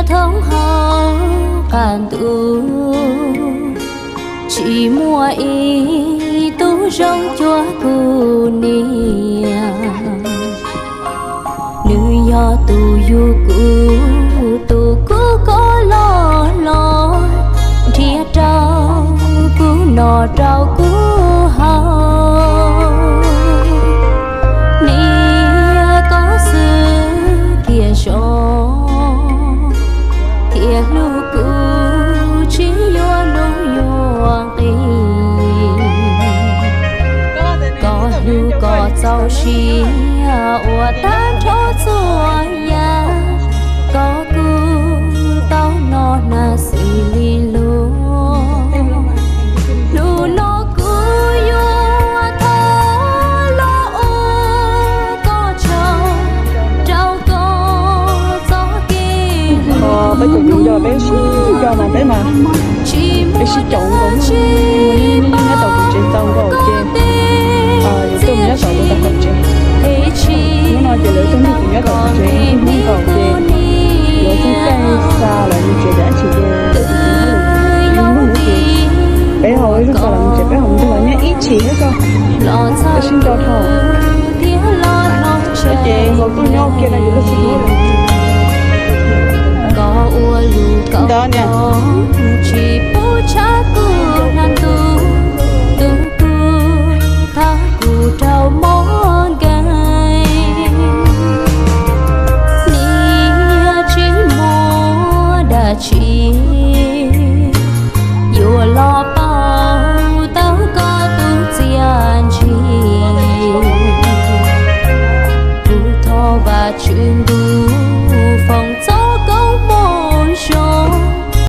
Thoob hauv qab ntuj tsis muaj ib tug zoo cuag kuv niam. Nws yog tus yug kuv, tus kub koj los hlob, nrhiav rau kuv noj rau kuv haus. Niam, koj xwb thiaj zoo, thiaj hlub kuv tsis yuav luag yuav nqi. Koj hlub koj txaus siab ua tag nrho txhua yam, koj kuj tau noj hnav xws li luag. Hnub no kuv yuav thov los ua koj tsaug rau koj txoj kev hlub. Peb cov yus yog peb sib coj mas peb mas peb sib caum nkaus, nyob tau tom tsev tau nkaus ces yus tuaj nyob tau tus tau tom tsev. Hnub no ces lawv tuaj nrog kuv nyob tom tsev ib hnub nkaus ces lawv tuaj caij xa lawv mus tsev tias dab tsi ces peb ho ib zaug xa lawv mus tsev, peb ho mus nrog lawv nyob ib chim thiab ko. Peb sib nco dhau. Ces nkaus tuaj nyob ua ke no yus lub txim hlub. Ntawd niam, tsis pub tshab kuv hnav ntuj, tus kuv thab kuv rau mob nkeeg. Niam, tsis muaj dab tsi